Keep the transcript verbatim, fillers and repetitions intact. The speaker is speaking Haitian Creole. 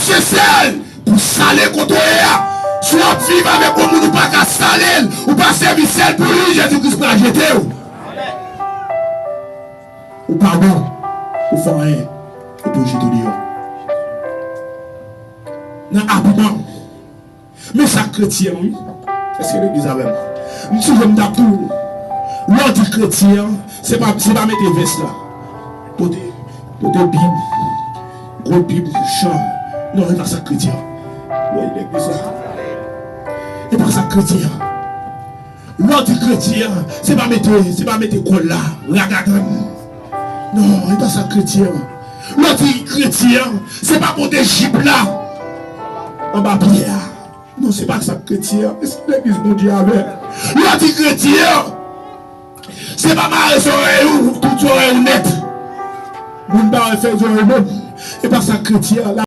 se sèl pou sale kote w ye a. Si w ap viv avèk yon moun ou pa ka sale l, ou pa sèvi sèl pou li, Jezi Kris pral jete w. Ou pa bon, ou fè anyen, epi yo jete w deyò. Nan abiman. Men sa k kretyen, wi. Èske legliz avè m? M sonje m t ap di w, lè w di kretyen, se pa, se pa mete vès la. Pote, pote Bib, gwo Bib, chan. Non, e pa sa k kretyen. Woy, legliz la. E pa sa k kretyen. Lè w di kretyen, se pa mete, se pa mete kòl la, ragadann. Non, e pa sa k kretyen. Lè w di kretyen, se pa pote jip la anba pye a. Non, se pa sa k kretyen. E se legliz Bondye avè. Lè w di kretyen, se pa mare zòrèy ou, tout zòrèy ou nèt. Moun pa wè fè zòrèy menm. E pa sa k kretyen.